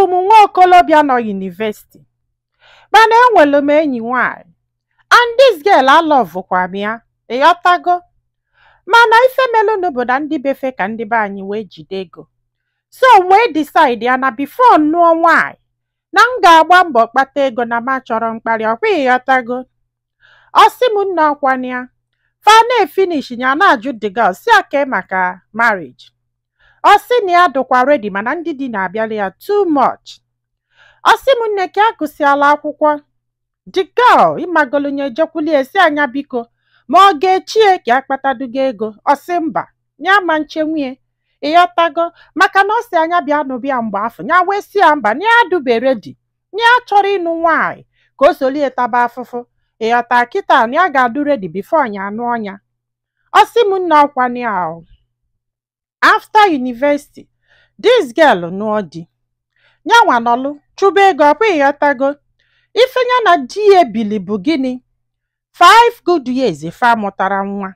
Abụ m nwa okolobịa nọ university, mana enwelu m enyi nwaanyị, and this girl alovekwa m ya, ịghọtago? Mana ife melụnụ bụ na ndị befe ka ndị be anyị wee jide ego, so m wee decide ya na before m nụọ nwaanyị na m ga-agba mbọ kpata ego, na m achọrọ mkparị ọkwa, ịghọtago? Ọ sị m nna, ọkwana ya fa na-efinish ya, na-ajụ the girl si ake maka marriage. Ọ sị na ya dụkwa ready, mana ndị di na-abịala ya too much. Ọ sị m nne, ka a gụsịala akwụkwọ, the girl ịmagolunye jekwulie si anya biko ma ọ ga-echie ka akpatadugo ego. Ọ sị mba, ya ma nche nwunye, ịghọtago? Maka na ọ sị anya bịa nụbịa mgbe afọ ya, wee sị ya mba, na ya dube ready, na ya chọrọ ịnụ nwaanyị ka o solie taba afụfụ, ịghọta? Kịta na ya ga-adụ ready before ya anụ ọnya. Ọ sị m nna, ọkwana ya o, after university this girl nụọ di, nyanwa nọlụ chụba ego ọkwa, ịghọtago? Ife ya na di ya ebili bụ gịnị, 5 good years, fa mụtara nwa.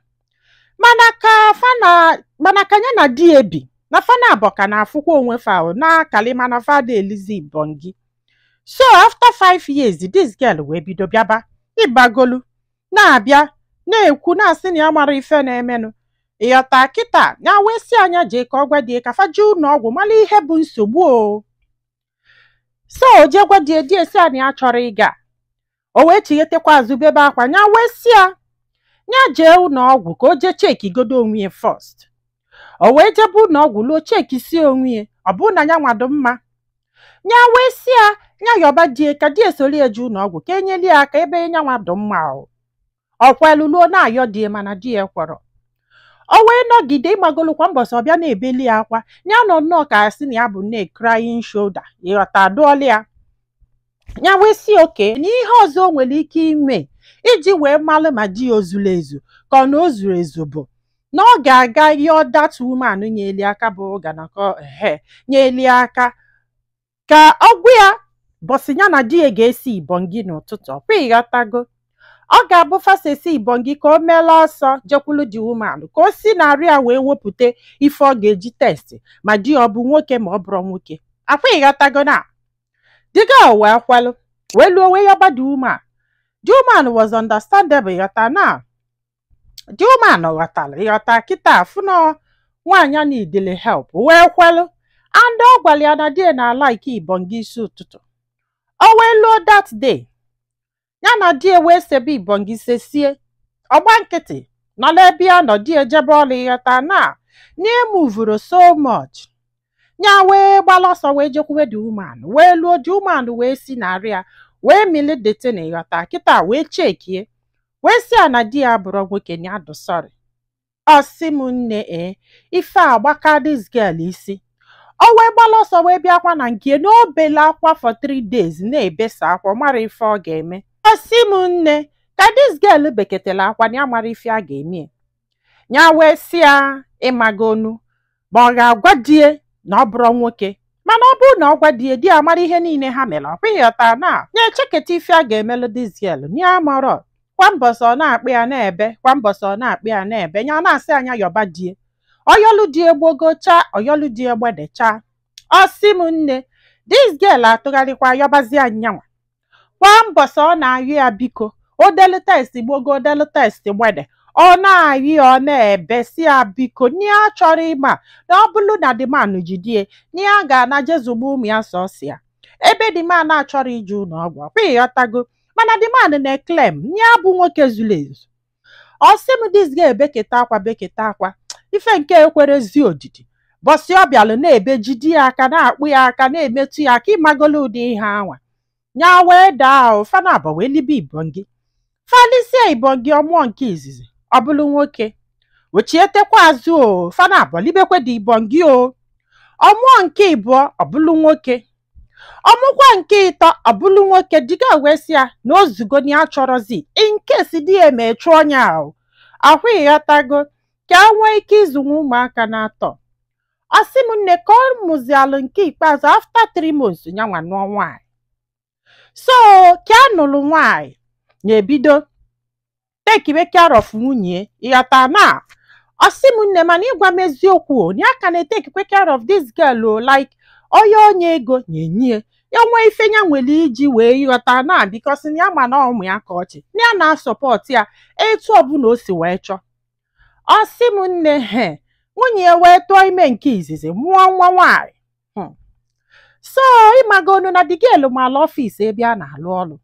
Mana ka fa na, mana ka ya na di ya bi na fa na abọ ka na-afụkwa onwe fa o na-akali, mana fa da elizi ibongi. So after 5 years this girl wee bido bịaba ịgbagolu na-abịa na-ekwu na-asị na ya mara ife na-emenụ, ịghọta? Kịta ya wee sị anya jee ka ọ gwa die ka fa jee ụlọ ọgwụ mara ihe bụ nsogbu o. So o jee gwa die, die sị ya na ya chọrọ ịga. O wee chighetekwa azụ bebe akwa. Ya wee sị ya ya jee ụlọ ọgwụ ka o jee checkigodo onwe ya first. O wee jebe ụlọ ọgwụ luo, checkisi onwe ya, ọ bụrụ na ya nwado mma. Ya wee sị ya ya yọba die ka die soro ya jee ụlọ ọgwụ ka enyeli ya aka ebe ya nwado mma. O ọkwelu luo na-ayọ die, mana di ya ekwerọ. O wee nọgide ịgbagolu kwa mbọsị ọbịa na-ebeli ya akwa, ya nọ nnọọ ka asị na ya bụ nne crying shoulder, ịghọta? Adụọla ya. Ya wee sị oke na ihe ọzọ o nwere ike ime iji wee malụ ma di ya o zuru ezu ka ọ na o zuru ezu bụ na ọ ga-aga yọọ that woman nyeli aka bụ ganakọ ehe nyeli aka ka ọgwụ ya bọsị ya na di ya ga-esi ibongi n'ụtụtụ ọkwa, ịghọtago? Ọ ga-abụ fasesi ibongi ka o meela ọsọ jekwulu the woman ka o si narị ya wee wepụta ife ọ ga-eji test ma di ya ọ bụ nwoke ma ọ bụrụ nwoke akwa, ịghọtago? Na the girl wee kwelụ, wee luo, wee yọba the woman. The woman was understandable, ịghọta? Na the woman ghọtara, ịghọta? Kịta afụnọ nwaanyị a needile help, wee kwelụ, and ọ gwara ya na di ya na like ibongi isi ụtụtụ. O wee luo that day, ya na di ya wee sebe ibongi, sesie ọgba nkịtị nọla ebe ya nọ, di ya jebe ọrụ, ịghọta? Na na-emuvuru so much, ya wee gbala ọsọ wee jekwube the woman, wee luo, the woman wee si narị ya wee mili detin, ịghọta? Kịta wee checkie, wee sị ya na di ya bụrụ nwoke, na ya dụ sorry. Ọ sị m nne, ee, ife a gbaka this girl isi. O wee gbala ọsọ wee bịakwa na nke na o bele akwa for 3 days, na-ebesa akwa, ọ mara ife ọ ga-eme. Ọ sị m nne, ka this girl beketela akwa na ya mara ife a ga-eme ya, wee sị ya ịmagonu ma ọ ga-agwa die na ọ bụrụ nwoke. Mana ọ bụrụ na ọ gwa die, di ya mara ihe niile ha mere ọkwa, ịghọta? Na ya echeketa ife a ga-emelụ this girl na ya marọ. Kwa mbọsị ọ na-akpị ya na-ebe, kwa mbọsị ọ na-akpị ya na-ebe, ya na-asị anya yọba die, ọyọlụ die gbogocha, ọyọlụ die gbedecha. Ọ sị m nne, this girl atụgharịkwa yọbazie anyanwa. Kwa mbọsị ọ na-ayọ ya biko, odelu test gbogo, odelu test gbede, ọ na-ayị, ọ na-ebe si ya biko, na ya chọrọ ịma na ọ bụrụ na the man jidie na ya ga-ana jezugbo ụmụ ya sọsọ ya, ebe the man achọrọ ije ụlọ ọgwụ ọkwa, ịghọtago? Mana the man na-eclaim ya bụ nwoke zuru ezu. Ọ sị m this girl beketa akwa, beketa akwa, ife nke ekwerezi odidi. Bọsị ọ bịalụ na-ebe, jide ya aka, na-akpụ ya aka, na-emetụ ya aka, ịmagolo ụdị ihe anwa ya, wee daa ahụ. Fana abọ wee libe ibongi, falisie ibongi, ọmụọ nke izizi, ọ bụrụ nwoke. Wechietekwa azụ o, fana abọ libekwe dị ibongi o, ọmụọ nke ịbụọ, ọ bụrụ nwoke. Ọmụkwa nke ịtọ, ọ bụrụ nwoke. Diga wee sị ya na ozugo, na ya chọrọzi in case di ya emechu ọnya ahụ ahụ, ịghọtago? Ka a nwee ike ịzụnwe ụmụaka na-atọ. Ọ sị m nne, ka ọ mụzialụ nke ikpeazụ after 3 months, nyanwa nụọ nwaanyị. So ka a nụrụ nwaanyị na-ebido takewe care of nwunye, ịghọta? Na ọ sị m nne, mana ịgwa m eziokwu o, na ya ka na-etakekwe care of this girl o, like Onye onye ego nyenyie ya nwee ife ya nwere iji wee ghọta na because na ya ma na ụmụ ya ka ọchị na ya na-asupport ya etu ọbụla o si wee chọọ. Ọ sị m, nne, he nwunye ya wee tụọ ime nke izizi, mụọ nwa nwaanyị. So ịmagonu na the girl mala office ebe a na-alụ ọrụ.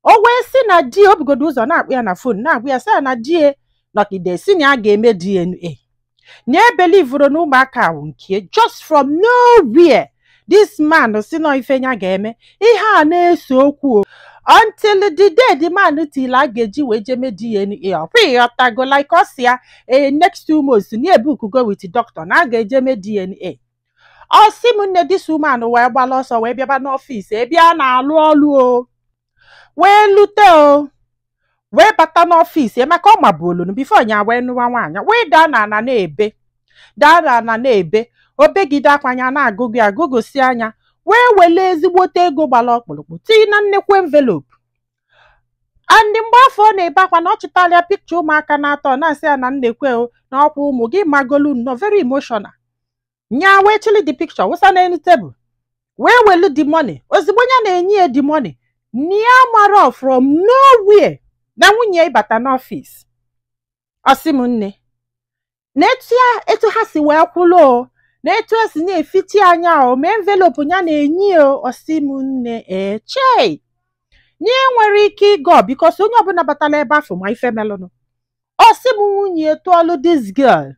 O wee sị na di o bugodo ụzọ na-akpụ ya na phone, na-agwa ya sị ya na di ya nọgide si na ya ga-eme DNA, na ebelivuru na ụmụaka ahụ nke just from nowhere this man si na ife ya ga-eme ihe a na-ese okwu o, until the day the man tili a ga-eji wee jeme DNA. Ọkwa ịghọtago, like ọ si ya ee, next 2 months na ebukugo with doctor na a ga-eje mee DNA. Ọ sị m, nne, this woman wee gbala ọsọ wee bịaba n'office ebe a na-alụ ọlụ o, wee lute o, wee bata n'office maka ọ mabu olunu before nya wee nụwa nwaanyị, wee daa na ana na-ebe, daa na ana na-ebe, obegide akwa anya na-agụgụ ya agụgụsi anya, wee wele ezigbote ego gbara ọkpụrụkpụ tinye na nnekwu envelope. And mgbe afọ ọ na-ebe akwa na ọ chịtara pikcha ụmụaka na-atọ, na-asị ya na nnekwe o na ọkwa ụmụ gị magolu nnọọ, very emotional. Nya wee chili the picture wụsa n'elu tebụl, wee welu the money. Ozugbo ya na-enye ya the money, nia mara from nowhere na nwunye ya ịbata n'office. Ọ sị m, nne, na etu ya etu ha si wee kwụlụ o, na etu esi na-efichi anya o ma envelope ya na-enye o. Ọ sị m, nne, ee, chei, nye nwere ike ịgọ because onye ọbụla batara ebe afọ ma ife melụnụ. Ọ sị m, nwunye tụọlụ this girl.